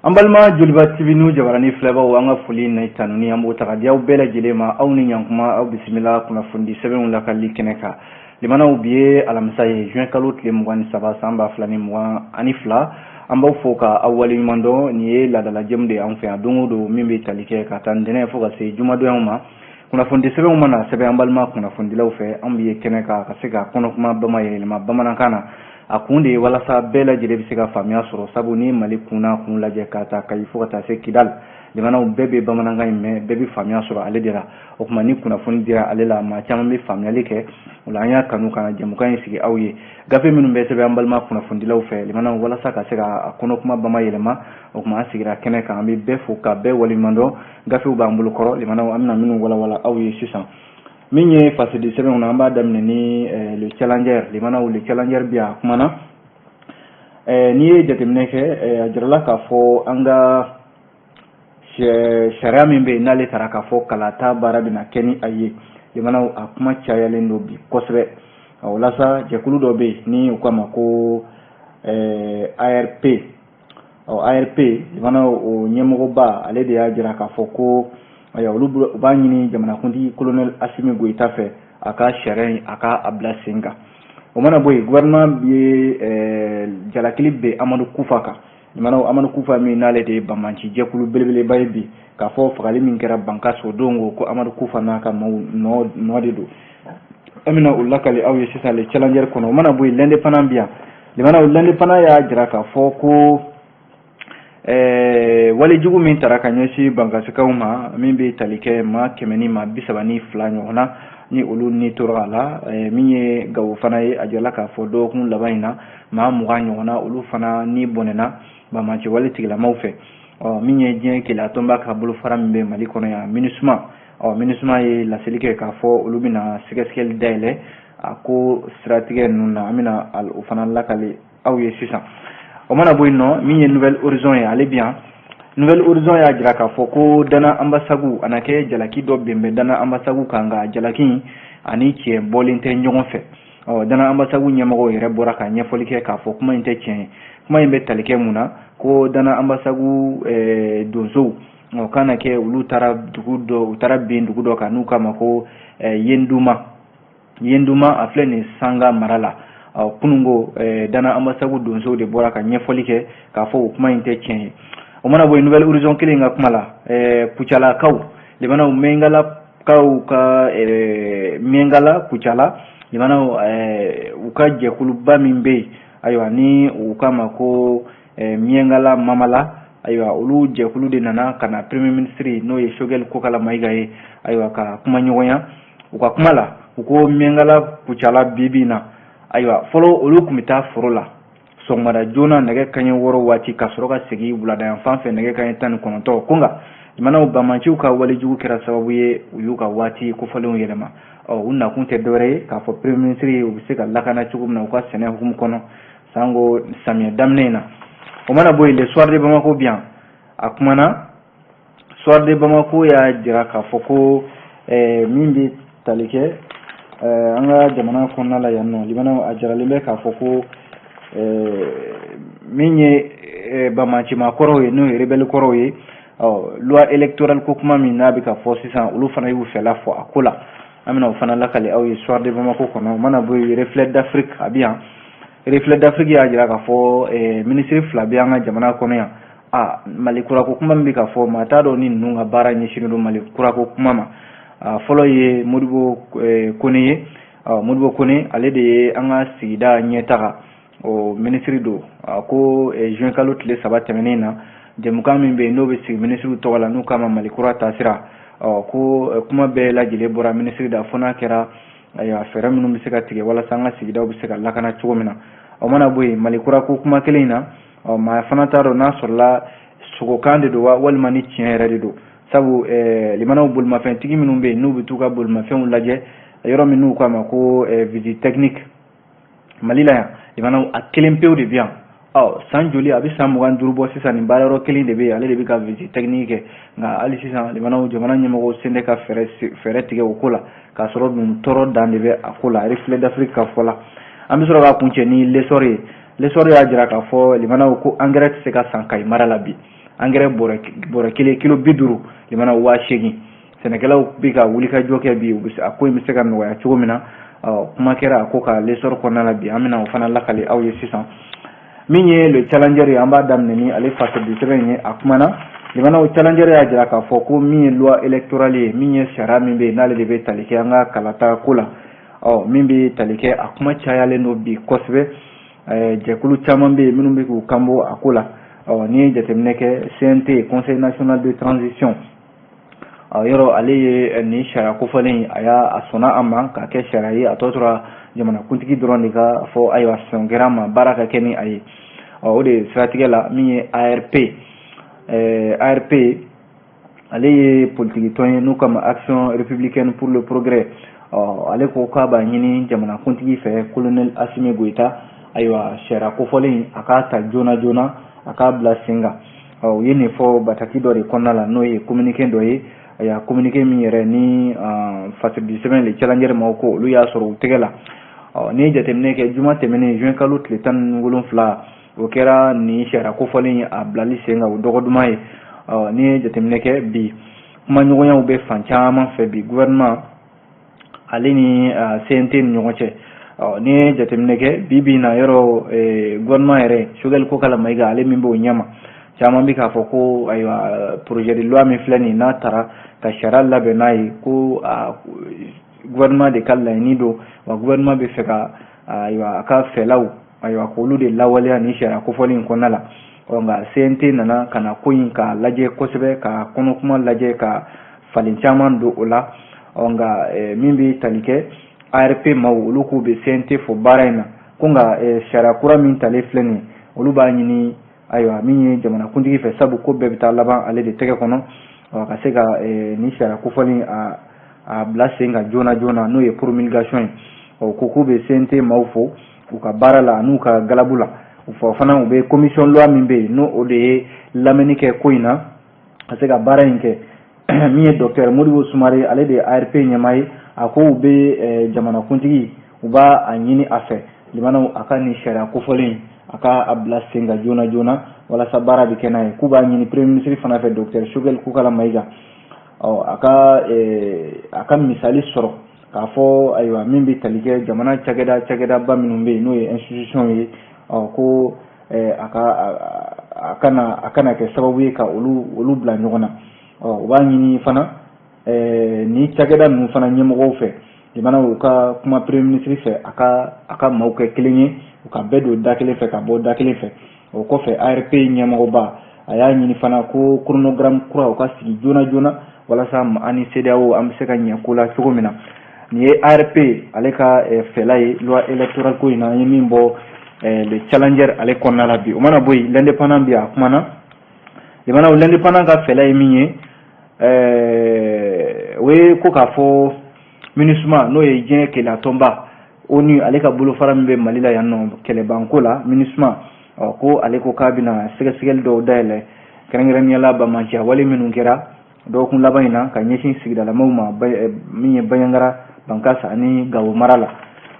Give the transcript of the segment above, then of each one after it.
An balima Joliba TV News jabarani filɛbaw, an ka foli ni tanuni an b'o ta ka di aw bɛɛ lajɛlen ma. Aw ni ɲankuma, aw bisimila kunnafoni sɛbɛnw lakali kɛnɛ kan. Limanaw, bi ye alamisa ye, juin kalo tile 23, san 2022. An b'aw fo ka aw waleɲuman dɔn. Nin ye laadala jɛmu de ye anw fɛ yan don o don, min bɛ tali kɛ ka taa ntɛnɛn fo ka se jumadonyaw ma. Kunnafoni sɛbɛnw mana sɛbɛn an balima kunnafonidilaw fɛ, anw bɛ kɛnɛ kan ka se ka kɔnɔkuma bama yɛlɛma bamanankan na. A kun de ye walasa bɛɛ lajɛlen bɛ se ka faamuya sɔrɔ, sabu ni Mali kunna kun lajɛ ka taa Kayi fo ka taa se Kidali, limanaw, bɛɛ bɛ bamanankan in mɛn, bɛɛ bɛ faamuya sɔrɔ ale de la. O tuma ni kunnafoni dira ale la, maa caman bɛ faamuyali kɛ. O la an y'a kanu ka jɛmukan in sigi aw ye, gafe minnu bɛ sɛbɛn an balima kunnafonidilaw fɛ, limanaw, walasa ka se ka kɔnɔkuma bama yɛlɛma. O tuma an sigira kɛnɛ kan, an bɛ bɛɛ fo ka bɛɛ waleɲuman dɔn. Gafew b'an bolo kɔrɔ, limanaw, an bɛna minnu walawala aw ye sisan. Min ye fasidi sɛbɛnw na, an b'a daminɛ ni Le Challenger. Limanaw, Le Challenger bi a kumana. N'i ye jateminɛ kɛ, a jirala k'a fɔ an ka sariya min bɛ yen n'ale taara k'a fɔ kalata baara bɛna kɛ ni a ye, limanaw, a kuma cayalen don bi kosɛbɛ. O la sa, jɛkulu dɔ bɛ yen ni u k'a ma ko ARP. Ɔ, ARP, limanaw, o ɲɛmɔgɔba, ale de y'a jira k'a fɔ ko ayiwa, olu u b'a ɲini jamanakuntigi colonel Assimi Goïta fɛ, a ka sariya in, a ka a bila sen kan. O mana bɔ yen, gouvernement ye jalakili bɛ Amadu Kufa kan. Limanaw, Amadu Kufa min n'ale de ye banbanci jɛkulu belebeleba ye bi, k'a fɔ fagali min kɛra Bankaso don, ko Amadu Kufa n'a ka maaw nɔ de don. An bɛna o lakali aw ye sisan Le Challenger kɔnɔ. O mana bɔ yen, L'Indépendant bi yan. Limanaw, L'Indépendant y'a jira k'a fɔ ko walejugu min tara ka ɲɛsin Bankasikaw ma, min bɛ tali kɛ maa 132 ɲɔgɔn na, ni olu ni tora a la. Min ye Gawo fana ye, a jirala k'a fɔ dɔgɔkun laban in na, maa 20 ɲɔgɔn na, olu fana ni bɔnɛna banbanci wale tigilamaw fɛ. Ɔ, min ye diɲɛ keleya tɔnba ka bolofara min bɛ Mali kɔnɔ yan, MINUSMA, ɔ, MINUSMA ye laseli kɛ k'a fɔ olu bɛna sɛgɛsɛgɛli dayɛlɛ a ko siratigɛ ninnu na. An bɛna o fana lakali aw ye sisan. O mana bɔ yen nɔ, min ye Nouvel Horizon ye, ale bi yan. Nouvel Horizon y'a jira k'a fɔ ko Dana Ambasagu, a na kɛ jalaki dɔ bɛn bɛ Dana Ambasagu kan, nka jalaki ani tiɲɛ bɔlen tɛ ɲɔgɔn fɛ. Ɔ, Dana Ambasagu ɲɛmɔgɔw yɛrɛ bɔra ka ɲɛfɔli kɛ k'a fɔ kuma in tɛ tiɲɛ ye. Kuma in bɛ tali kɛ mun na? Ko Dana Ambasagu donsow, ɔ, kan na kɛ olu taara dugu dɔ, u taara bin dugu dɔ kan n'u k'a ma ko Yenduma. Yenduma, a filɛ nin Sanga mara la. Ɔ, kununko Dana Ambasagu donsow de bɔra ka ɲɛfɔli kɛ k'a fɔ o kuma in tɛ tiɲɛ ye. O mana bɔ yen, Nouvel Horizon kelen ka kuma la, Kucalakaw, limanaw, Mɛngalakaw ka Mɛngala Kucala, limanaw, u ka jɛkuluba min bɛ yen, ayiwa, ni u k'a ma ko Miɲankala Mamala, ayiwa, olu jɛkulu de nana ka na premier ministre, n'o ye Choguel Kokala Mayiga ye, ayiwa, ka kuma ɲɔgɔnya. U ka kuma la, u ko Miɲankala Kucala bi bi in na, ayiwa, fɔlɔ olu tun bɛ taa foro la sɔgɔmada joona nɛgɛ kaɲɛ 6 waati, ka sɔrɔ ka segin wulada yan fan fɛ nɛgɛ kaɲɛ 19. Ko nka limanaw, banbanciw ka walejugu kɛra sababu ye u y'u ka waati kofɔlenw yɛlɛma. Ɔ, u nakun tɛ dɔwɛrɛ ye k'a fɔ premier ministre ye, u bɛ se ka lakana cogo min na u ka sɛnɛ hukumu kɔnɔ, sango samiyɛ daminɛ in na. O mana bɔ yen, Le Soir de Bamako bi yan, a kumana. Soir de Bamako y'a jira k'a fɔ ko min bɛ tali kɛ an ka jamana kɔnɔna la yan nɔ, limanaw, a jiralen bɛ k'a fɔ ko min ye banbancima kɔrɔw ye, n'o ye rebelle kɔrɔw ye, ɔ, loi électorale ko kuma min n'a bɛ ka fɔ sisan, olu fana y'u fɛla fɔ a ko la. An bɛna o fana lakali aw ye Soir de Bamako kɔnɔ. O mana bɔ yen, Reflet d'Afrique a bɛ yan. Reflet d'Afrique y'a jira k'a fɔ minisiri fila bɛ an ka jamana kɔnɔ yan. A Mali kurako kuma min bɛ ka fɔ, maa t'a dɔn ni ninnu ka baara ɲɛsinnen don Mali kurako kuma ma. A fɔlɔ ye Modibo Kone ye. Modibo Kone, ale de ye an ka sigida ɲɛtaga o minisiri don. A ko juin kalo tile 3 tɛmɛnen na, jɛmukan min bɛ yen n'o bɛ sigi minisiriw tɔgɔ la, n'u k'a ma Mali kura taasira, ɔ, ko kuma bɛɛ lajɛlen bɔra minisiri da, fo n'a kɛra, ayiwa, fɛɛrɛ minnu bɛ se ka tigɛ walasa an ka sigidaw bɛ se ka lakana cogo min na. O mana bɔ yen, Mali kura ko kuma kelen in na, ɔ, maa fana t'a dɔn n'a sɔrɔla sogokan de don wa, walima ni tiɲɛ yɛrɛ de don, sabu limanaw, bolimafɛntigi minnu bɛ yen n'u bɛ t'u ka bolimafɛnw lajɛ yɔrɔ min n'u k'a ma ko visite technique Mali la yan, limanaw, a kelen pewu de bɛ yan. Ɔ, san joli, a bɛ san 25 bɔ sisan, nin baara yɔrɔ kelen de bɛ yen, ale de bɛ ka visite technique kɛ. Nka hali sisan, limanaw, jamana ɲɛmɔgɔw sen tɛ ka fɛɛrɛ tigɛ o ko la, k'a sɔrɔ dun tɔɔrɔ dan de bɛ a ko la, Reflet d'Afrique ka fɔ la. An bɛ sɔrɔ k'a kuncɛ ni L'Essor ye. L'Essor y'a jira k'a fɔ, limanaw, ko engrais tɛ se ka san Kayi mara la bi. Angɛrɛ bɔrɛ kelen kilo 50, limanaw, 8000. Sɛnɛkɛlaw bɛ ka wulikajɔ kɛ bi, a ko in bɛ se ka nɔgɔya cogo min na. Kuma kɛra a ko ka L'Essor kɔnɔna la bi, an bɛna o fana lakale aw ye sisan. Min ye Le Challenger ye, an b'a daminɛ ni ale fasodi sɛbɛn ye. A kumana, limanaw, Challenger y'a jira k'a fɔ ko min ye loi électorale ye, min ye sariya min bɛ yen n'ale de bɛ tali kɛ an ka kalata ko la, ɔ min bɛ tali kɛ, a kuma cayalen don bi kosɛbɛ. Jɛkulu caman bɛ yen minnu bɛ k'u kanbɔ a ko la. Ɔ n'i ye jateminɛ kɛ, CNT, Conseil national de transition, yɔrɔ ale ye nin sariya kofɔlen, a y'a a sɔnna a ma k'a kɛ sariya ye. A tɔ tora jamanakuntigi dɔrɔn de ka fɔ ayiwa, sɔn kɛra a ma, baara ka kɛ ni a ye. Ɔ o de siratigɛ la, min ye ARP, ARP ale ye politiki tɔn ye n'u kama Action républicaine pour le progrès. Ɔ ale ko k'a b'a ɲini jamanakuntigi fɛ, colonel Assimi Goïta, ayiwa, sariya kofɔlen, a k'a ta joona joona, a k'a bila sen kan. Ɔ u ye nin fɔ bataki dɔ de kɔnɔna la, n'o ye communiqué dɔ ye. Ayiwa, communiqué min yɛrɛ ni fasodi sɛbɛn Le Challenger maaw ko olu y'a sɔrɔ u tɛgɛ la. Ɔ n'i ye jateminɛ kɛ, juma tɛmɛnen, juin kalo tile 17, o kɛra nin sariya kofɔlen ye a bilali sen kan, o dɔgɔ duman ye. Ɔ n'i ye jateminɛ kɛ bi, kumaɲɔgɔnyaw bɛ fan caman fɛ bi, gouvernement ale ni CNT ni ɲɔgɔn cɛ. Ɔ n'i ye jateminɛ kɛ bi bi in na, yɔrɔ gouvernement yɛrɛ, Choguel Kokalla Maïga, ale min b'o ɲɛma, caman bɛ k'a fɔ ko ayiwa, projet de loi min filɛ nin ye, n'a taara ka sariya labɛn n'a ye, ko gouvernement de ka laɲini don wa, gouvernement bɛ fɛ ka ayiwa, a ka fɛlaw, ayiwa, k'olu de lawaleya nin sariya kofɔlen in kɔnɔna la. Ɔ nka CNT nana ka na ko in k'a lajɛ kosɛbɛ, ka kɔnɔkuma lajɛ, ka falen caman don o la. Ɔ nka min bɛ tali kɛ ARP maaw, olu k'u bɛ CNT fo baara in na ko nka sariya kura min talen filɛ nin ye, olu b'a ɲini ayiwa, min ye jamanakuntigi fɛ, sabu ko bɛɛ bɛ taa laban ale de tɛgɛ kɔnɔ, ka se ka nin sariya kofɔlen a bila sen kan joona joona, n'o ye promulgation ye. Ɔ ko k'u bɛ CNT maaw fo u ka baara la n'u ka galabu la. U fɔ fana, u bɛ commission loi min bɛ yen, n'o o de ye lamɛnni kɛ ko in na ka se ka baara in kɛ, min ye docteur Modibo Sumare, ale de ye ARP ɲɛmaa ye, a ko u bɛ jamanakuntigi, u b'a a ɲini a fɛ, limanaw, a ka nin sariya kofɔlen, a ka a bila sen kan joona joona walasa baara bɛ kɛ n'a ye. K'u b'a ɲini premier ministre fana fɛ, docteur Choguel Kokalla Maïga, ɔ a ka misali sɔrɔ k'a fɔ ayiwa, min bɛ tali kɛ jamana cakɛdaba minnu bɛ yen, n'o ye institution ye, ɔ ko a kana kɛ sababu ye ka olu bila ɲɔgɔn na. Ɔ u b'a ɲini fana ni cakɛda ninnu fana ɲɛmɔgɔw fɛ, jamana u ka kuma premier ministre fɛ, a ka maaw kɛ kelen ye, u ka bɛɛ don da kelen fɛ ka bɔ da kelen fɛ. O kɔfɛ, ARP ɲɛmɔgɔba, a y'a ɲini fana ko chronogramme kura u ka sigi joona joona walasa an ni CEDEAO an bɛ se ka ɲɛ ko la cogo min na. Nin ye ARP ale ka fɛla ye loi électorale ko in na, an ye min bɔ Le Challenger ale kɔnɔna la bi. O mana bɔ yen, L'Indépendant bi, a kumana, limanaw, L'Indépendant ka fɛla ye min ye, o ye ko k'a fɔ MINUSMA, n'o ye diɲɛ kelenyatɔnba ONU, ale ka bolofara min bɛ Mali la yan nɔ kɛlɛbanko la, MINUSMA, ɔ ko ale ko k'a bɛna sɛgɛsɛgɛli dɔw dayɛlɛ, kɛrɛnkɛrɛnnenya la banbaanciya wale minnu kɛra dɔgɔkun laban in na ka ɲɛsin sigidalamaw ma, min ye Bandiagara, Bankass ani Gawo mara la.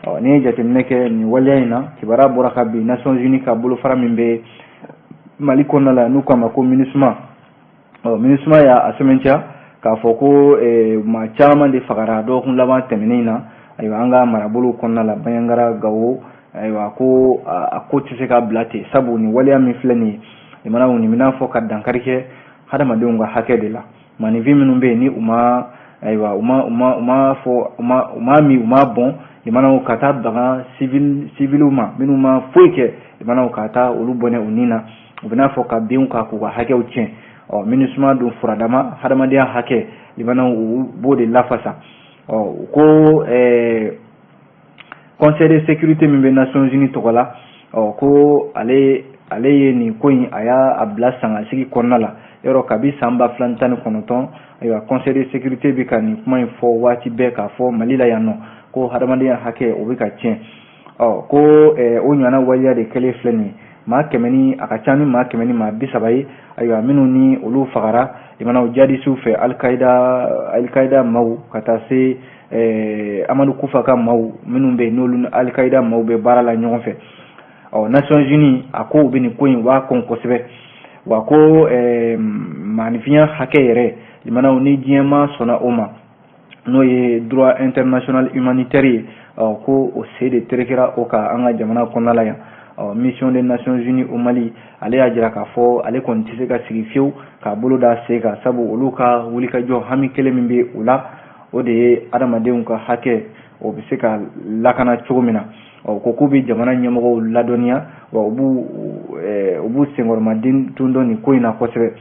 Ɔ n'i ye jateminɛ kɛ nin waleya in na, kibaruya bɔra ka bin Nations Unies ka bolofara min bɛ Mali kɔnɔna la, n'u k'a ma ko MINUSMA. Ɔ MINUSMA y'a sɛmɛntiya k'a fɔ ko maa caman de fagara dɔgɔkun laban tɛmɛnen in na, ayiwa, an ka marabolow kɔnɔna la, Bandiagara, Gawo. Ayiwa, ko a ko tɛ se ka bila ten, sabu nin waleya min filɛ nin ye, limanaw, nin bɛna fɔ ka dankari kɛ hadamadenw ka hakɛ de la. Maaninfin minnu bɛ yen ni u ma, ayiwa, u ma fɔ u ma min, u ma bɔn, limanaw, ka taa bagan civiliw ma minnu ma foyi kɛ, limanaw, ka taa olu bɔnɛ u ni na, u bɛna fɔ ka bin kan k'u ka hakɛw tiɲɛ. Ɔ MINUSMA dun furadama hadamadenya hakɛ, limanaw, u b'o de lafasa. Ɔ u ko Conseil de sécurité min bɛ Nations Unies tɔgɔ la, ɔ ko ale ye nin ko in, a y'a a bila sangasigi kɔnɔna la. Yɔrɔ kabi san 2019, ayiwa, Conseil de sécurité bɛ ka nin kuma in fɔ waati bɛɛ, k'a fɔ Mali la yan nɔ ko hadamadenya hakɛ, o bɛ ka tiɲɛ. Ɔ ko o ɲɔgɔnna waleya de kɛlen filɛ nin ye, maa kɛmɛ ni a ka ca ni maa 130 ye, ayiwa, minnu ni olu fagara, limanaw, jadisiw fɛ, Alikaida maaw, ka taa se Amadu Kufa ka maaw minnu bɛ yen, n'olu ni Alikaida maaw bɛ baara la ɲɔgɔn fɛ. Ɔ Nations Unies, a ko u bɛ nin ko in, u b'a kɔn kosɛbɛ. Wa ko maaninfinya hakɛ yɛrɛ, limanaw, ni diɲɛmaa sɔnna o ma, n'o ye droit international humanitaire ye, ko o se de terekera o kan an ka jamana kɔnɔna la yan. Mission des Nations Unies au Mali, ale y'a jira k'a fɔ ale kɔni tɛ se ka sigi fiyewu k'a bolo da sen kan, sabu olu ka wulikajɔ hami kelen min bɛ u la, o de ye adamadenw ka hakɛ o bɛ se ka lakana cogo min na. Ɔ ko k'u bɛ jamana ɲɛmɔgɔw ladɔnniya, wa u b'u senkɔrɔmadon dɔn nin ko in na kosɛbɛ,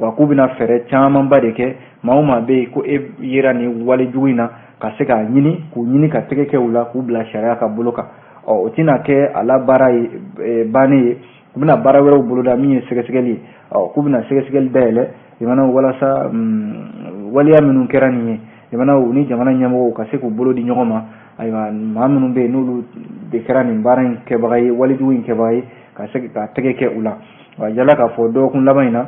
wa k'u bɛna fɛɛrɛ camanba de kɛ, maa o maa bɛ yen ko e yera nin wale jugu in na, ka se k'a ɲini k'u ɲini ka tɛgɛ kɛ u la k'u bila sariya ka bolo kan. Ɔ o tɛna kɛ a la baara ye bannen ye, u bɛna baara wɛrɛw boloda min ye sɛgɛsɛgɛli ye. Ɔ k'u bɛna sɛgɛsɛgɛli dayɛlɛ, jamanaw, walasa waleya minnu kɛra nin ye, jamanaw ni jamana ɲɛmɔgɔw ka se k'u bolo di ɲɔgɔn ma. Ayiwa, maa minnu bɛ yen n'olu de kɛra nin baara in kɛbaga ye, walejugu in kɛbaga ye, ka se ka tɛgɛ kɛ u la. Wa yala k'a fɔ dɔgɔkun laban in na,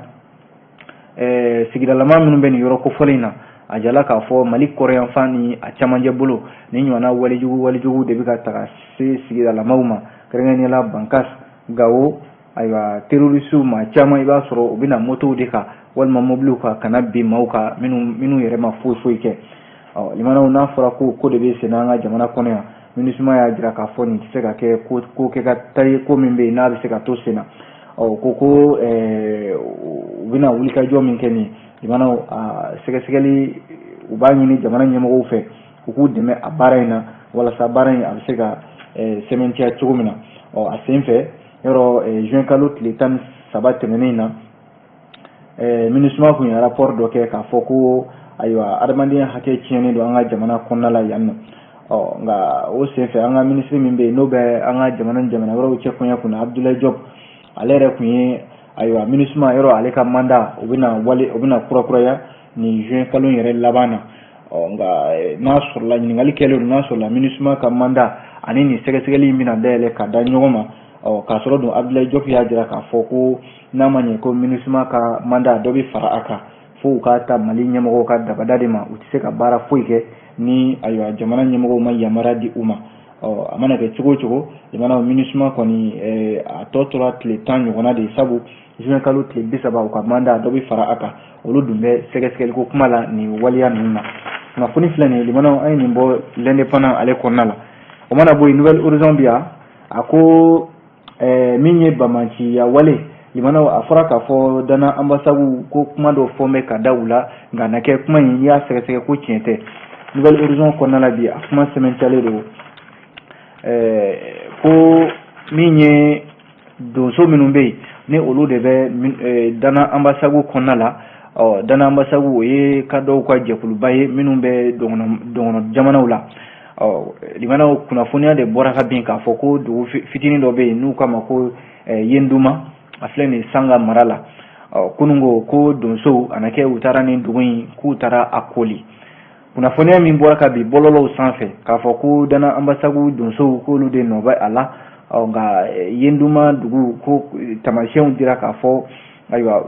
sigidalama minnu bɛ nin yɔrɔ kofɔlen in na, a jala k'a fɔ Mali kɔrɔyanfan ni a camancɛ bolo, ni ɲɔgɔnna walejugu walejugu de bɛ ka taga se sigidalamaw ma, kɛrɛnkɛrɛnnenya la Bankas, Gawo. Ayiwa, terroristew maa caman, i b'a sɔrɔ u bɛna motow de kan walima mobiliw kan ka na bin maaw kan minnu yɛrɛ ma foyi foyi kɛ. Ɔ limanaw, n'a fɔra ko ko de bɛ sen an ka jamana kɔnɔ yan, MINUSMA y'a jira k'a fɔ nin tɛ se ka kɛ ko ko kɛ ka ta ye, ko min bɛ yen n'a bɛ se ka to sen na. Ɔ ko u bɛna wulikajɔ min kɛ nin, limanaw, a sɛgɛsɛgɛli, u b'a ɲini jamana ɲɛmɔgɔw fɛ u k'u dɛmɛ a baara in na, walasa baara in a bɛ se ka sɛmɛntiya cogo min na. Ɔ a sen fɛ yɔrɔ, juin kalo tile 13 tɛmɛnen in na, MINUSMA kun ye rapport dɔ kɛ k'a fɔ ko ayiwa, adamadenya hakɛ tiɲɛnen don an ka jamana kɔnɔna la yan nɔ. Ɔ nka o senfɛ, an ka minisiri min bɛ yen n'o bɛ an ka jamana ni jamana wɛrɛw cɛ koɲɛ kunna, Abdoulaye Diop, ale yɛrɛ kun ye, ayiwa, MINUSMA yɔrɔ, ale ka mandat o bɛna wale o bɛna kurakuraya nin juin kalo in yɛrɛ laban na. Ɔ nka n'a sɔrɔla ɲininkali kɛlen don, n'a sɔrɔla MINUSMA ka mandat ani nin sɛgɛsɛgɛli in bɛna dayɛlɛ ka da ɲɔgɔn ma. Ɔ k'a sɔrɔ dun Abdoulaye Diop y'a jira k'a fɔ ko n'a ma ɲɛ ko MINUSMA ka mandat dɔ bɛ fara a kan, fo u ka ta Mali ɲɛmɔgɔw ka dabada de ma, u tɛ se ka baara foyi kɛ ni, ayiwa, jamana ɲɛmɔgɔw ma yamaruya di u ma. Ɔ a mana kɛ cogo o cogo, jamana MINUSMA kɔni, a tɔ tora tile 10 ɲɔgɔnna de ye, sabu juin kalo tile 30, u ka mandat dɔ bɛ fara a kan. Olu dun bɛ sɛgɛsɛgɛli ko kuma la nin waleya ninnu na. Kunnafoni filɛ nin ye, limanaw, an ye nin bɔ L'Indépendant ale kɔnɔna la. O mana bɔ yen, Nouvel Horizon bi yan, a ko min ye bamanciya wale, limanaw, a fɔra k'a fɔ Dana Ambasagu ko kuma dɔ fɔ bɛ ka da u la, nka na kɛ kuma in, n'i y'a sɛgɛsɛgɛ, ko tiɲɛ tɛ. Nouvel Horizon kɔnɔna la bi, a kuma sɛmɛntiyalen don ko min ye donso minnu bɛ yen, ni olu de bɛ Dana Ambasagu kɔnɔna la. Ɔ Dana Ambasagu, o ye ka dɔw ka jɛkuluba ye minnu bɛ dɔgɔnɔ jamanaw la. Ɔ limanaw, kunnafoniya de bɔra ka bin k'a fɔ ko dugu fitinin dɔ bɛ yen n'u k'a ma ko Yenduma, a filɛ nin Sanga mara la. Ɔ kunun ko donsow a na kɛ u taara nin dugu in, k'u taara a koli. Kunnafoniya min bɔra ka bin bɔlɔlɔw sanfɛ k'a fɔ ko Dana Ambasagu donsow k'olu de nɔ bɛ a la. Ɔ nka Yenduma dugu ko taamasiyɛnw dira k'a fɔ, ayiwa,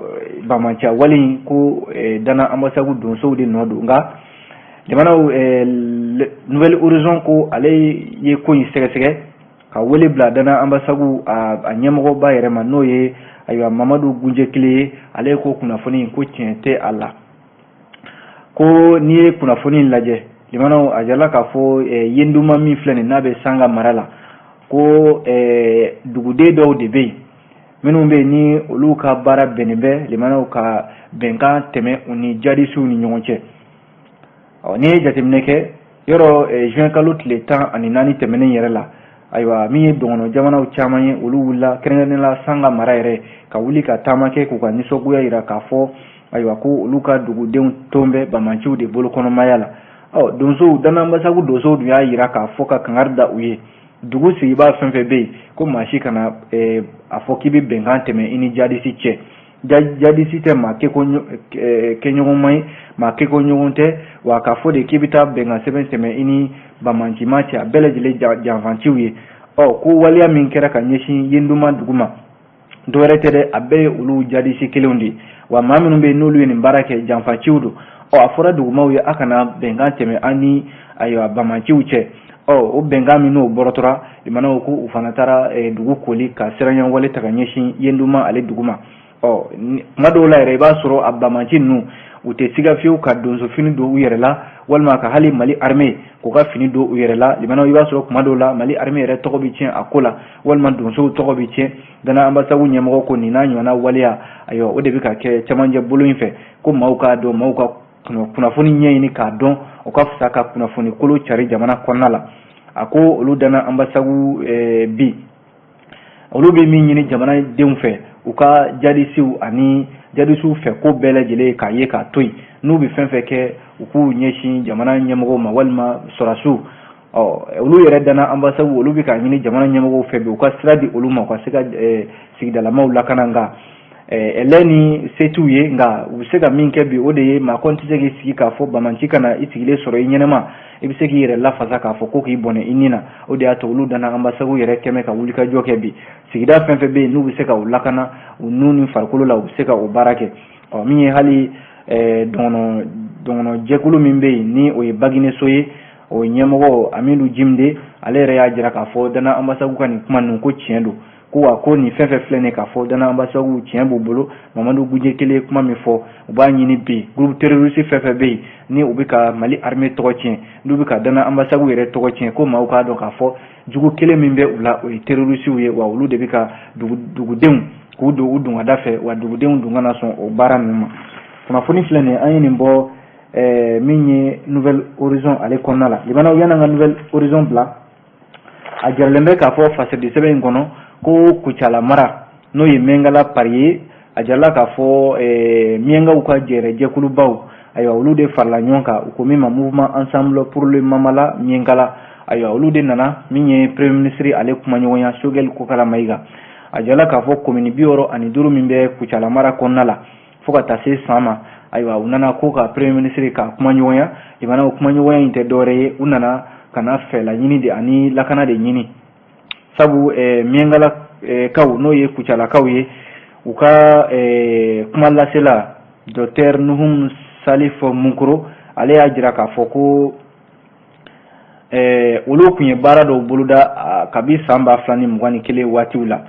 bamanciya wale in, ko Dana Ambasagu donsow de nɔ don. Nka jamanaw, Nouvel Horizon ko ale ye ko in sɛgɛsɛgɛ ka wele bila Dana Ambasagu a ɲɛmɔgɔba yɛrɛ ma, n'o ye, ayiwa, Mamadu Gunjekile ye. Ale ko kunnafoni ko tiɲɛ tɛ a la, ko n'i ye kunnafoni in lajɛ, limanaw, a jala k'a fɔ Yenduma min filɛ nin n'a bɛ Sanga mara la, ko duguden dɔw de bɛ yen minnu bɛ yen ni olu ka baara bɛnnen bɛ, limanaw, ka bɛnkan tɛmɛ u ni jadisiw ni ɲɔgɔn cɛ. Ɔ n'i ye jateminɛ kɛ yɔrɔ, juin kalo tile 14 tɛmɛnen yɛrɛ la, ayiwa, min ye dɔgɔnɔ jamanaw caman ye, olu wulila, kɛrɛnkɛrɛnnenya la Sanga mara yɛrɛ, ka wuli ka taama kɛ k'u ka nisɔngoya jira k'a fɔ, ayiwa, ko olu ka dugudenw ton bɛ bamanciw de bolo kɔnɔmaya la. Ɔ donsow, Dana Ambasagu donsow dun y'a jira k'a fɔ ka kangari da u ye, dugu sigibaa fɛn fɛn bɛ yen, ko maa si kana a fɔ k'i bɛ bɛnkan tɛmɛ i ni jadisi cɛ. Jadisi tɛ maa kɛɲɔgɔnma ye, maa kɛko ɲɔgɔn tɛ wa. K'a fɔ de k'i bɛ taa bɛnkan sɛbɛn tɛmɛ i ni bamancima cɛ, a bɛɛ lajɛlen janfanciw ye. Ɔ ko waleya min kɛra ka ɲɛsin Yenduma dugu ma, dɔwɛrɛ tɛ dɛ, a bɛɛ ye olu jadisi kelenw de ye, wa maa minnu bɛ yen n'olu ye nin baara kɛ, janfaciw don. Ɔ a fɔra dugumaw ye a kana bɛnkan tɛmɛ an ni, ayiwa, bamanciw cɛ. Ɔ o bɛnkan min n'o bɔrɔtɔra, limanaw, ko u fana taara dugu koli ka siranya wale ta ka ɲɛsin Yenduma ale dugu ma. Ɔ, kuma dɔw la yɛrɛ, i b'a sɔrɔ a banbaanci ninnu, u tɛ siga fiyewu ka donsofini don u yɛrɛ la, walima ka hali Mali armée k'u ka fini don u yɛrɛ la. Limanaw, i b'a sɔrɔ kuma dɔw la Mali armée yɛrɛ tɔgɔ bɛ tiɲɛ a ko la, walima donsow tɔgɔ bɛ tiɲɛ. Dana Ambasagu ɲɛmɔgɔ ko nin n'a ɲɔgɔnna waleya, ayiwa, o de bɛ ka kɛ cɛmancɛ bolo in fɛ, ko maaw k'a dɔn, maaw ka kunnafoni ɲɛɲini k'a dɔn, o ka fisa ka kunnafoni kolo cari jamana kɔnɔna la. A ko olu Dana Ambasagu bi, olu bɛ min ɲini jamanadenw fɛ, u ka jadisiw ani jadisiw fɛ ko bɛɛ lajɛlen k'a ye k'a to yen. N'u bɛ fɛn fɛn kɛ, u k'u ɲɛsin jamana ɲɛmɔgɔw ma walima sɔrɔdasiw. Ɔ, olu yɛrɛ Dana Ambasagu, olu bɛ k'a ɲini jamana ɲɛmɔgɔw fɛ bi, u ka sira di olu ma, u ka se ka sigidalamaw lakana. Nka ɛlɛ ni se t'u ye, nka u bɛ se ka min kɛ bi, o de ye maa kɔni tɛ se k'i sigi k'a fɔ banbaanci ka na i sigilen sɔrɔ i ɲɛnɛma, i bɛ se k'i yɛrɛ lafasa k'a fɔ ko k'i bɔnɛ i ni na. O de y'a to olu Dana Ambasagu yɛrɛ kɛmɛ ka wulikajɔ kɛ bi, sigida fɛn fɛn bɛ yen n'u bɛ se ka u lakana u nun ni farikolo la, u bɛ se ka o baara kɛ. Ɔ, min ye hali dɔgɔnɔ dɔgɔnɔ jɛkulu min bɛ yen, ni o ye Bagineso ye, o ɲɛmɔgɔ Amidu Jimde, ale yɛrɛ y'a jira k'a fɔ Dana Ambasagu ka nin kuma ninnu, ko tiɲɛ don, ko wa ko nin fɛn fɛn filɛ nin k'a fɔ Dana Ambasagu tiɲɛ b'u bolo. Mamadu Guje kelen ye kuma min fɔ, u b'a ɲini bi, groupe terroriste fɛn fɛn bɛ yen ni u bɛ ka Mali armée tɔgɔ tiɲɛ, n'u bɛ ka Dana Ambasagu yɛrɛ tɔgɔ tiɲɛ, ko maaw k'a dɔn k'a fɔ jugu kelen min bɛ u la, o ye terroristew ye, wa olu de bɛ ka dugudenw k'u don u dungada fɛ, wa dugudenw dun kana sɔn o baara ninnu ma. Kunnafoni filɛ nin ye, an ye nin bɔ min ye Nouvel Horizon ale kɔnɔna la. Limanaw, yan'an ka Nouvel Horizon bila, a jiralen bɛ k'a fɔ fasidi sɛbɛn in kɔnɔ ko Kucala mara, n'o ye Mɛngala pari ye, a jirala k'a fɔ Miɲankaw ka jɛrɛjɛkulubaw, ayiwa, olu de farala ɲɔgɔn kan, u ko min ma Mouvement Ensemble pour le Mamala Miɲankala. Ayiwa, olu de nana min ye premier ministre ale kumaɲɔgɔnya, Choguel Kokala Mayiga. A jirala k'a fɔ commune 65 min bɛ Kucala mara kɔnɔna la, fo ka taa se san ma, ayiwa, u nana ko ka premier ministre ka kumaɲɔgɔnya. Limanaw, kumaɲɔgɔnya in tɛ dɔwɛrɛ ye, u nana ka na fɛla ɲini de ani lakana de ɲini, sabu Miɲankala kaw, n'o ye Kucalakaw ye, u ka kuma lasela docteur Nuhum Salif Munkoro, ale y'a jira k'a fɔ ko olu tun ye baara dɔw boloda kabi san 2021 waatiw la.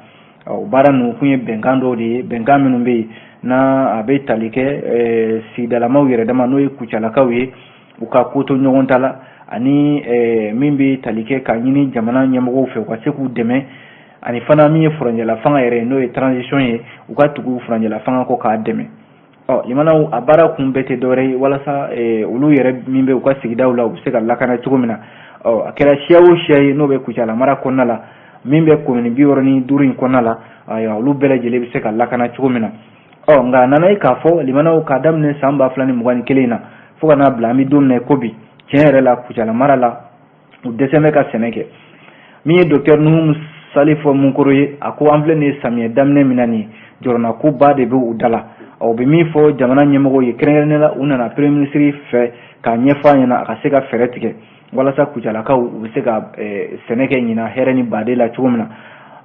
O baara ninnu tun ye bɛnkan dɔw de ye, bɛnkan minnu bɛ yen n'a a bɛ tali kɛ sigidalamaw yɛrɛ dama, n'o ye Kucalakaw ye, u ka ko to ɲɔgɔn ta la, ani min bɛ tali kɛ ka ɲini jamana ɲɛmɔgɔw fɛ u ka se k'u dɛmɛ, ani fana min ye furancɛla fanga yɛrɛ ye, n'o ye transition ye, u ka tugu furancɛla fanga kɔ k'a dɛmɛ. Ɔ, limanaw, a baara kun bɛɛ tɛ dɔwɛrɛ ye walasa olu yɛrɛ min bɛ u ka sigidaw la, u bɛ se ka lakana cogo min na. Ɔ, a kɛra siya o siya ye n'o bɛ Kucala mara kɔnɔna la, min bɛ commune 65 in kɔnɔna la, ayiwa, olu bɛɛ lajɛlen bɛ se ka lakana cogo min na. Ɔ, nka a nana ye k'a fɔ, limanaw, k'a daminɛ san 2021 in na fo ka n'a bila an bɛ don min na ko bi, tiɲɛ yɛrɛ la, Kucala mara la, u dɛsɛ bɛ ka sɛnɛ kɛ. Min ye docteur Nuhum Salif Munkoro ye, a ko an filɛ nin ye samiyɛ daminɛ min na nin ye, jɔrɔnako de bɛ u da la. Ɔ, u bɛ min fɔ jamana ɲɛmɔgɔw ye, kɛrɛnkɛrɛnnenya la, u nana premier ministre fɛ k'a ɲɛfɔ a ɲɛna a ka se ka fɛɛrɛ tigɛ walasa Kucalakaw u bɛ se ka sɛnɛ kɛ ɲinan hɛrɛ ni baden la cogo min na.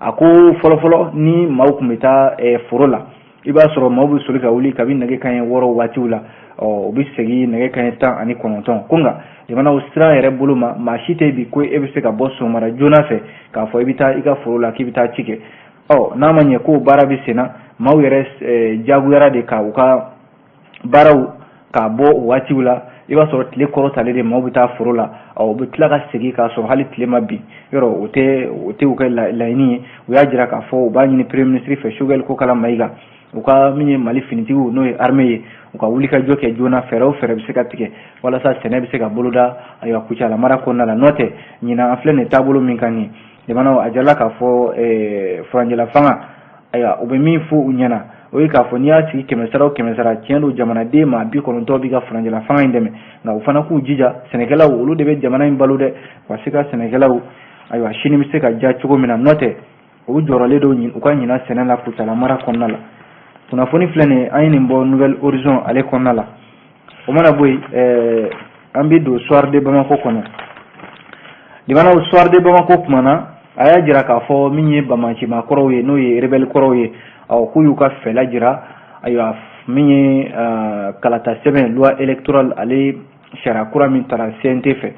A ko fɔlɔfɔlɔ, ni maaw tun bɛ taa foro la, i b'a sɔrɔ maaw bɛ soli ka wuli kabi nɛgɛ kanɲɛ 6 waatiw la, ɔ, u bɛ segin nɛgɛ kanɲɛ 19. Ko nka jamanaw sira yɛrɛ bolo ma, maa si tɛ bi ko e bɛ se ka bɔ sɔgɔmada joona fɛ k'a fɔ i bɛ taa i ka foro la k'i bɛ taa ci kɛ. Ɔ, n'a ma ɲɛ k'o baara bɛ sen na, maaw yɛrɛ jagoyara de ka u ka baaraw k'a bɔ o waatiw la. I b'a sɔrɔ tile kɔrɔtalen de maaw bɛ taa foro la, ɔ, u bɛ tila ka segin k'a sɔrɔ hali tile ma bin yɔrɔ. O tɛ u ka laɲini ye. U y'a jira k'a fɔ u b'a ɲini premier ministre fɛ, Choguel Kokala Mayiga, u ka min ye Mali finitigiw, n'o ye armée ye, u ka wuli ka jɔ kɛ joona, fɛɛrɛ o fɛɛrɛ bɛ se ka tigɛ walasa sɛnɛ bɛ se ka boloda, ayiwa, Kucala mara kɔnɔna la. N'o tɛ, ɲinan an filɛ nin taabolo min kan nin ye, jamanaw, a jirala k'a fɔ furancɛla fanga, ayiwa, u bɛ min fɔ u ɲɛna, o ye k'a fɔ n'i y'a sigi kɛmɛ sara o kɛmɛ sara, tiɲɛ don, jamanaden maa 90 b'i ka furancɛla fanga in dɛmɛ, nka u fana k'u jija, sɛnɛkɛlaw, olu de bɛ jamana in balo dɛ, u ka se ka sɛnɛkɛlaw, ayiwa, sini bɛ se ka diya cogo min na. N'o tɛ, u jɔrɔlen don u ka ɲinan sɛnɛ la Kucala mara kɔnɔna la. Kunnafoni filɛ nin ye, an ye nin bɔ Nouvel Horizon ale kɔnɔna la. O mana bɔ yen, an bɛ don Soir de Bamako kɔnɔ. Limanaw, Soir de Bamako kumana, a y'a jira k'a fɔ min ye banbaancimaa kɔrɔw ye, n'o ye rebelle kɔrɔw ye, ɔ, k'u y'u ka fɛla jira, ayiwa, min ye kalata sɛbɛn, loi électorale, ale sariya kura min taara CNT fɛ.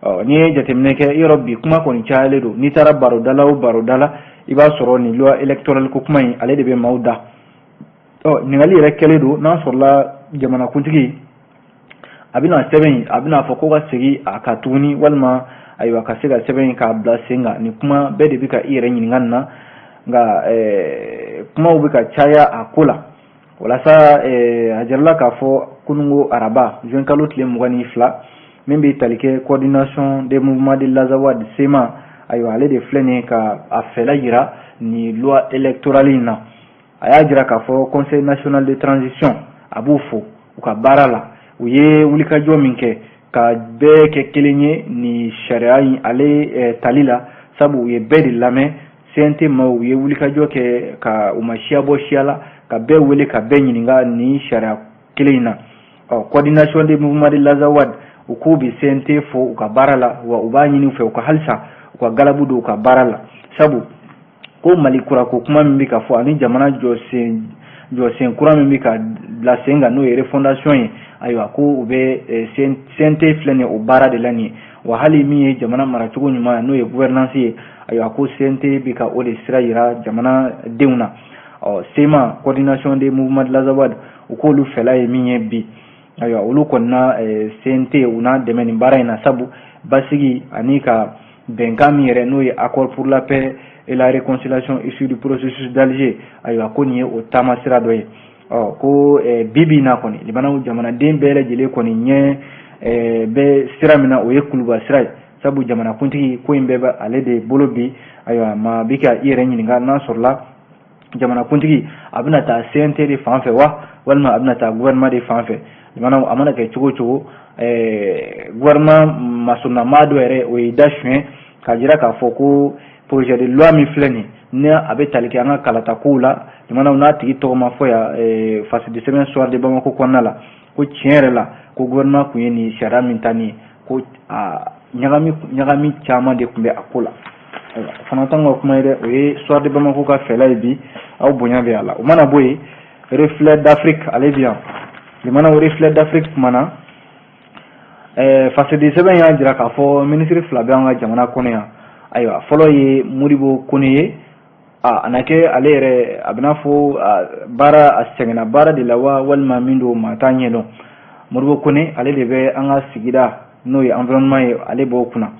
Ɔ, n'i ye jateminɛ kɛ yɔrɔ, bi kuma kɔni cayalen don. N'i taara barodala o barodala, i b'a sɔrɔ nin loi électorale ko kuma in, ale de bɛ maaw da. Ɔ, ɲininkali yɛrɛ kɛlen don n'a sɔrɔla jamanakuntigi a bɛna sɛbɛn in, a bɛna fɔ ko ka segin a kan tuguni, walima ayiwa, ka se ka sɛbɛn in k'a bila sen kan. Nin kuma bɛɛ de bɛ ka i yɛrɛ ɲininka nin na, nka kumaw bɛ ka caya a ko la. Walasa a jirala k'a fɔ kununko araba, juin kalo tile 22, min bɛ tali kɛ Coordination des mouvements de l'Azawad, CMA, ayiwa, ale de filɛ nin ye ka a fɛla jira nin loi électorale in na. A y'a jira k'a fɔ Conseil national de transition, a b'u fo u ka baara la, u ye wulikajɔ min kɛ ka bɛɛ kɛ kelen ye nin sariya in ale tali la, sabu u ye bɛɛ de lamɛn. CNT maaw, u ye wulikajɔ kɛ ka u ma siya bɔ siya la, ka bɛɛ wele ka bɛɛ ɲininka nin sariya kelen in na. Ɔ, Coordination des mouvements de l'Azawad, u k'u bɛ CNT fo u ka baara la, wa u b'a ɲini u fɛ u ka halisa u ka galabu don u ka baara la, sabu ko Mali kura ko kuma min bɛ ka fɔ ani jamana jɔsen kura min bɛ ka bila sen kan, n'o ye refondation ye, ayiwa, ko u bɛ CNT filɛ nin ye o baara de la nin ye. Wa hali min ye jamana maracogo ɲuman, n'o ye gouvernance ye, ayiwa, ko CNT bɛ ka o de sira yira jamanadenw na. Ɔ, CMA, Coordination des mouvements de l'Azawad, u k'olu fɛla ye min ye bi, ayiwa, olu kɔni na CNT u n'a dɛmɛ nin baara in na, sabu basigi ani ka bɛnkan min yɛrɛ, n'o ye accord pour la paix et la réconciliation issu du processus d'Alger, ayiwa, ko nin ye o taama sira dɔ ye. Ɔ, ko bi bi in na kɔni, limanaw, jamanaden bɛɛ lajɛlen kɔni ɲɛ bɛ sira min na, o ye kuluba sira ye, sabu jamanakuntigi ko in bɛɛ bɛ ale de bolo bi. Ayiwa, maa bi ka i yɛrɛ ɲininka n'a sɔrɔla jamanakuntigi a bɛna taa CNT de fan fɛ wa, walima a bɛna taa gouvernement de fan fɛ. Limanaw, a mana kɛ cogo o cogo, gouvernement masurunnamaa dɔ yɛrɛ, o ye da suɲɛ k'a jira k'a fɔ ko projet de loi min filɛ nin ni a bɛ tali kɛ an ka kalata kow la, limanaw, n'a tigi tɔgɔ ma fɔ yan fasidi sɛbɛn Soir de Bamako kɔnɔna la, ko tiɲɛ yɛrɛ la, ko gouvernement tun ye nin sariya min ta nin ye, ko a ɲagami ɲagami caman de tun bɛ a ko la. Ayiwa, o fana t'anw ka kuma ye dɛ, o ye Soir de Bamako ka fɛla ye bi. Aw bonya bɛ a la. O mana bɔ yen, Reflet d'Afrique ale bi yan. Limanaw, Reflet d'Afrique kumana, fasidi sɛbɛn y'a jira k'a fɔ minisiri fila bɛ an ka jamana kɔnɔ yan. Ayiwa, fɔlɔ ye Modibo Kone ye. A na kɛ ale yɛrɛ a bɛna fɔ baara, a sɛgɛnna baara de la wa, walima min don, maa t'a ɲɛdɔn. Modibo Kone, ale de bɛ an ka sigida, n'o ye environnement ye, ale b'o kunna.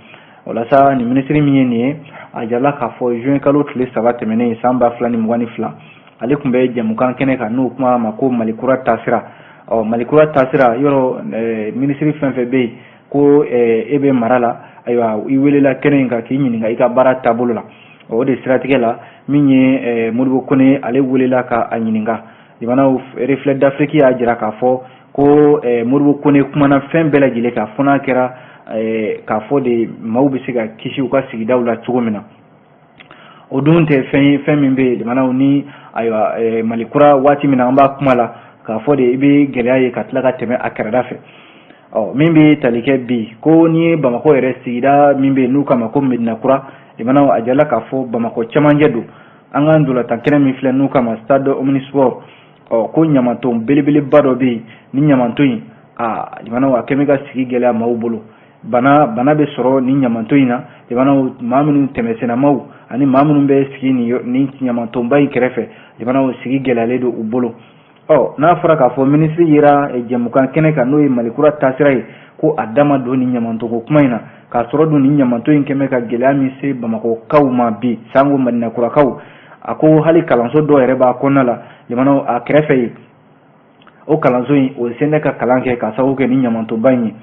Walasa nin minisiri min ye nin ye, a jirala k'a fɔ juin kalo tile 3 tɛmɛnen san 2022, ale tun bɛ jɛmukan kɛnɛ kan, n'o kuma ma ko Mali kura taasira. Ɔ, Mali kura taasira yɔrɔ, minisiri fɛn fɛn bɛ yen ko e bɛ mara la, ayiwa, i welela kɛnɛ in kan k'i ɲininka i ka baara taabolo la. O de siratigɛ la, min ye Modibo Kone, ale welela ka a ɲininka. Limanaw, Reflet d'Afrique y'a jira k'a fɔ ko Modibo Kone kumana fɛn bɛɛ lajɛlen kan, fo n'a kɛra k'a fɔ de maaw bɛ se ka kisi u ka sigidaw la cogo min na. O dun tɛ fɛn ye, fɛn min bɛ yen, limanaw, ni ayiwa, Mali kura waati min na an b'a kuma la k'a fɔ de i bɛ gɛlɛya ye ka tila ka tɛmɛ a kɛrɛda fɛ. Ɔ, min bɛ tali kɛ bi, ko n'i ye Bamakɔ yɛrɛ sigida min bɛ yen n'u k'a ma ko Medina kura, limanaw, a jirala k'a fɔ Bamakɔ cɛmancɛ don, an ka ntolantan kɛnɛ min filɛ n'u k'a ma stade omnisport, ɔ, ko ɲamaton belebeleba dɔ bɛ yen. Ni ɲamaton in, a limanaw, a kɛn bɛ ka sigi gɛlɛya maaw bolo. Bana bɛ sɔrɔ ni ɲamaton in na. Limanaw, maa minnu tɛmɛsennamaw ani maa minnu bɛ sigi nin ɲamatonba in kɛrɛfɛ, limanaw, sigi gɛlɛyalen don u bolo. Ɔ, n'a fɔra k'a fɔ minisiri yera jɛmukan kɛnɛ kan, n'o ye Mali kura taasira ye, ko a dama don ni ɲamantoko kuma in na, k'a sɔrɔ dun ni ɲamanto in kɛn bɛ ka gɛlɛya min se Bamakɔkaw ma bi, sango Madinakurakaw. A ko hali kalanso dɔw yɛrɛ b'a kɔnɔna la, limanaw, a kɛrɛfɛ yen, o kalanso in, o sen tɛ ka kalan kɛ ka sababu kɛ ni ɲamantoba in ye.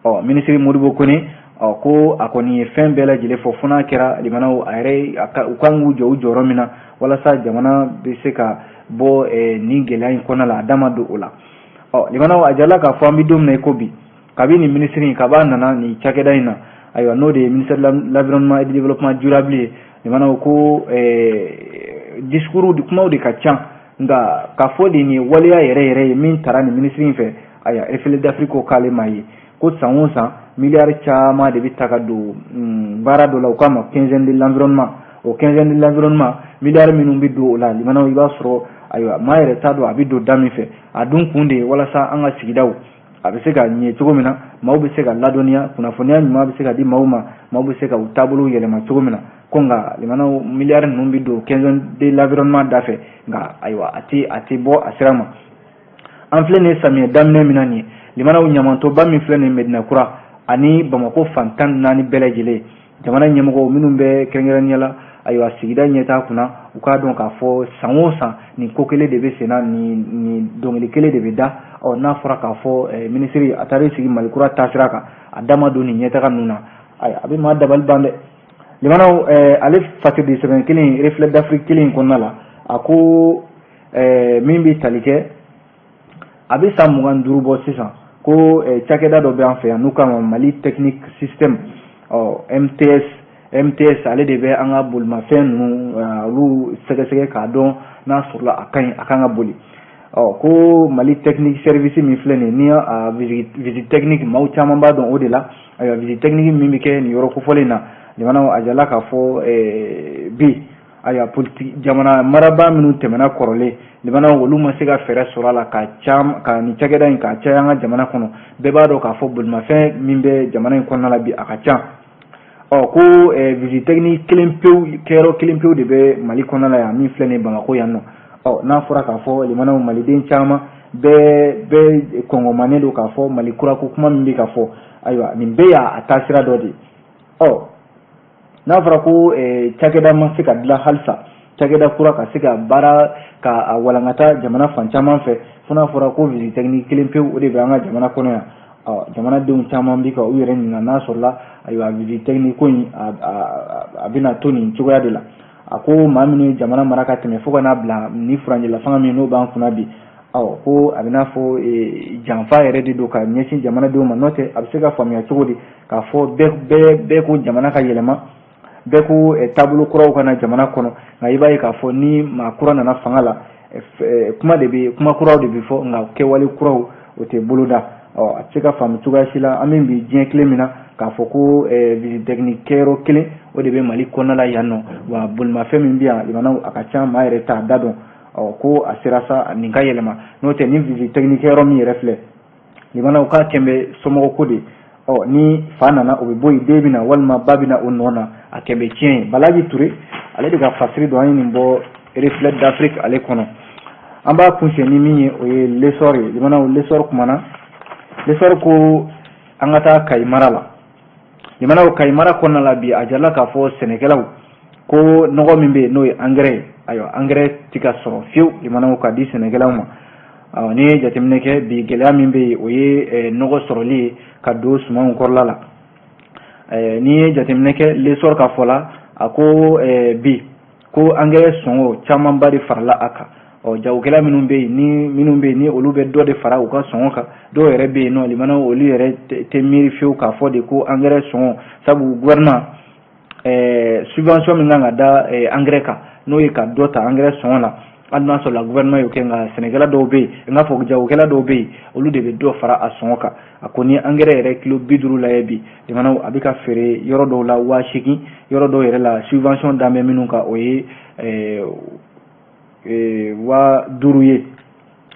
Ɔ, minisiri Modibo Kone, ɔ, ko a kɔni ye fɛn bɛɛ lajɛlen fɔ, fo n'a kɛra, limanaw, a yɛrɛ, u kan k'u jɔ u jɔyɔrɔ min na walasa jamana bɛ se ka bɔ nin gɛlɛya in kɔnɔna la, a da ma don o la. Ɔ, limanaw, a jirala k'a fɔ an bɛ don min na i ko bi, kabi nin minisiri in kab'a nana nin cakɛda in na, ayiwa, n'o de ye ministère de l'Environnement et du Développement durable ye, limanaw, ko discours kumaw de ka ca, nka k'a fɔ de nin ye waleya yɛrɛ yɛrɛ ye min taara nin minisiri in fɛ, ayiwa, Reflet d'Afrique ko k'ale ma ye ko san o san miliyari caman de bɛ ta ka don baara dɔ la, u k'a ma quinzaine de l'environnement. O quinzaine de l'environnement, miliyari minnu bɛ don o la, limanaw, i b'a sɔrɔ, ayiwa, maa yɛrɛ t'a dɔn a bɛ don da min fɛ. A dun kun de ye walasa an ka sigidaw a bɛ se ka ɲɛ cogo min na, maaw bɛ se ka ladɔnniya, kunnafoniya ɲuman bɛ se ka di maaw ma, maaw bɛ se ka u taabolo yɛlɛma cogo min na. Ko nka limanaw miliyari ninnu bɛ don quinzaine de l'environnement da fɛ, nka ayiwa a tɛ bɔ a sira ma. An filɛ nin ye samiyɛ daminɛ min na nin ye, limanaw ɲamantoba min filɛ nin ye Medina Kura ani Bamakɔ fan 14 bɛɛ lajɛlen, jamana ɲɛmɔgɔw minnu bɛ kɛrɛnkɛrɛnnenya la ayiwa sigida ɲɛtaa kunna, u k'a dɔn k'a fɔ san o san nin ko kelen de bɛ senna, nin dɔnkili kelen de bɛ da. Ɔ n'a fɔra k'a fɔ minisiri a taara i sigi Mali kura taasira kan, a da ma don nin ɲɛtaga ninnu na, ayiwa a bɛ maa dabali ban dɛ. Limanaw ale fasiridi sɛbɛn kelen Reflet d'Afrique kelen in kɔnɔna la, a ko min bɛ tali kɛ a bɛ san 25 bɔ sisan, ko cakɛda dɔ bɛ an fɛ yan n'u k'a ma Mali Technique System, ɔ MTS, ale de bɛ an ka bolimafɛn ninnu olu sɛgɛsɛgɛ k'a dɔn n'a sɔrɔla a ka ɲi, a kan ka boli. Ɔ ko Mali Technique Service min filɛ nin ye, ni a visite technique maaw caman b'a dɔn o de la. Ayiwa visite technique min bɛ kɛ nin yɔrɔ kofɔlen na, limanaw a jala k'a fɔ bi ayiwa politique jamana marabaa minnu tɛmɛna kɔrɔlen, limanaw olu ma se ka fɛɛrɛ sɔrɔ a la ka nin cakɛda in k'a caya an ka jamana kɔnɔ. Bɛɛ b'a dɔn k'a fɔ bolimafɛn min bɛ jamana in kɔnɔna la bi, a ka ca. Ɔ ko visite technique kelen pewu kɛyɔrɔ kelen pewu de bɛ Mali kɔnɔna la yan, min filɛ nin ye Bamakɔ yan nɔ. Ɔ n'a fɔra k'a fɔ limanaw maliden caman bɛɛ kɔngɔmanen don k'a fɔ Mali kura ko kuma min bɛ ka fɔ, ayiwa nin bɛɛ y'a taasira dɔ de ye. Ɔ n'a fɔra ko cakɛda ma se ka dilan halisa, cakɛda kura ka se ka baara ka walankata jamana fan caman fɛ, fo n'a fɔra ko visite technique kelen pewu o de bɛ an ka jamana kɔnɔ yan. Ɔ jamanadenw caman bɛ ka u yɛrɛ ɲininka n'a sɔrɔla ayiwa visite technique ko in a bɛna to nin cogoya de la. A ko maa minnu ye jamana mara ka tɛmɛ fo ka n'a bila ni furancɛla fanga min n'o b'an kunna bi, ɔ ko a bɛ n'a fɔ janfa yɛrɛ de don ka ɲɛsin jamanadenw ma. N'o tɛ a bɛ se ka faamuya cogo di k'a fɔ bɛɛ ko jamana ka yɛlɛma, bɛɛ ko taabolo kuraw ka na jamana kɔnɔ, nka i b'a ye k'a fɔ ni maa kura nana fanga la, kuma de bɛ kuma kuraw de bɛ fɔ, nka kɛwale kuraw o tɛ boloda. Ɔ a tɛ se ka faamu cogoya si la an bɛ bi diɲɛ tile min na k'a fɔ ko visite technique kɛyɔrɔ kelen o de bɛ Mali kɔnɔna la yan nɔ, wa bolimafɛn min bɛ yan limanaw a ka ca, maa yɛrɛ t'a da dɔn. Ɔ ko a sera sa nin ka yɛlɛma, n'o tɛ ni visite technique kɛyɔrɔ min yɛrɛ filɛ limanaw k'a kɛn bɛ somɔgɔ ko de. Ɔ ni fa nana o bɛ bɔ yen, den bɛ na walima ba bɛ na o nɔ na, a kɛn bɛ tiɲɛ ye. Balaji Ture ale de ka fasiri don, an ye nin bɔ Reflet d'Afrique ale kɔnɔ. An b'a kuncɛ ni min ye, o ye L'Essor ye. Limanaw L'Essor kumana, L'Essor ko an ka taa Kayi mara la. Limanaw Kayi mara kɔnɔna la bi, a jirala k'a fɔ sɛnɛkɛlaw ko nɔgɔ min bɛ yen n'o ye angɛrɛ ye, ayiwa angɛrɛ tɛ ka sɔrɔ fiyewu limanaw ka di sɛnɛkɛlaw ma. Awɔ n'i ye jateminɛ kɛ bi, gɛlɛya min bɛ yen o ye nɔgɔ sɔrɔli ye ka don sumanw kɔrɔla la. N'i ye jateminɛ kɛ L'Essor ka fɔ la, a ko bi ko angɛrɛ sɔngɔ camanba de farala a kan. Ɔ jagokɛla minnu bɛ yen ni minnu bɛ yen ni olu bɛ dɔ de fara u ka sɔngɔ kan, dɔw yɛrɛ bɛ yen nɔ limanaw olu yɛrɛ tɛ miiri fiyewu k'a fɔ de ko angɛrɛ sɔngɔ, sabu gouvernement subvention min kan ka da angɛrɛ kan, n'o ye ka dɔ ta angɛrɛ sɔngɔ la, hali n'a sɔrɔ la gouvernement y'o kɛ, nka sɛnɛkɛla dɔw bɛ yen, n k'a fɔ jagokɛla dɔw bɛ yen, olu de bɛ dɔ fara a sɔngɔ kan. A ko ni angɛrɛ yɛrɛ kilo 50 lajɛ bi, limanaw a bɛ ka feere yɔrɔ dɔw la 8000, yɔrɔ dɔw yɛrɛ la subvention dan bɛ minnu kan o ye 5000 ye.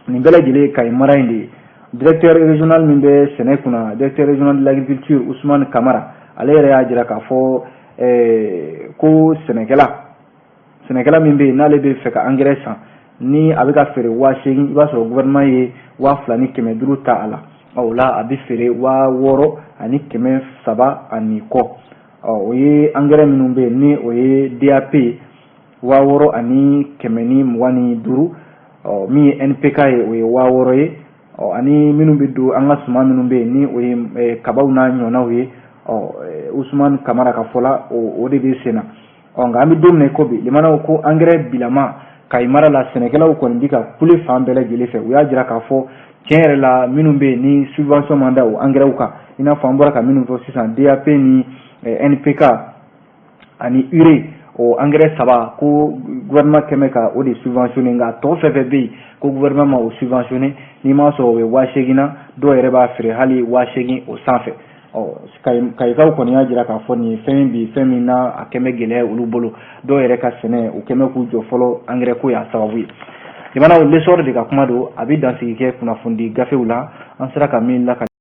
Nin bɛɛ lajɛlen ye Kayi mara in de ye. Directeur régional min bɛ sɛnɛ kunna, directeur régional de l'agriculture Ousmane Kamara, ale yɛrɛ y'a jira k'a fɔ ko sɛnɛkɛla min bɛ yen n'ale bɛ fɛ ka angɛrɛ san, ni a bɛ ka feere 8000, i b'a sɔrɔ gouvernement ye 2500 ta a la, o la a bɛ feere 6300 ani kɔ. Ɔ o ye angɛrɛ minnu bɛ yen ni o ye DAP 6125, ɔ min ye NPK ye o ye 6000 ye, ɔ ani minnu bɛ don an ka suman minnu bɛ yen ni o ye kabaw n'a ɲɔgɔnnaw ye. Ɔ Ousmane Kamara ka fɔ la, o de bɛ sen na. Ɔ nka an bɛ don min na i ko bi, limanaw ko angɛrɛ bilama Kayi mara la, sɛnɛkɛlaw kɔni bɛ ka kule fan bɛɛ lajɛlen fɛ. U y'a jira k'a fɔ tiɲɛ yɛrɛ la minnu bɛ yen ni subvention man da o angɛrɛw kan, i n'a fɔ an bɔra ka minnu fɔ sisan, DAP ni NPK ani urée, o angɛrɛ saba, ko gouvernement kɛmɛ ka o de subventionné, nka tɔ fɛn fɛn bɛ yen ko gouvernement ma o subventionné, n'i m'a sɔrɔ o bɛ 8000 na, dɔw yɛrɛ b'a feere hali 8000 o sanfɛ. Ɔ Kayikaw kɔni y'a jira k'a fɔ nin ye fɛn bi fɛn min na a kɛmɛ gɛlɛya olu bolo, dɔw yɛrɛ ka sɛnɛ u kɛmɛ k'u jɔ fɔlɔ angɛrɛ ko y'a sababu ye. Jamanaw, L'Essor de ka kuma don, a bɛ dansigi kɛ kunnafonidi gafew la, an sera ka min lakali.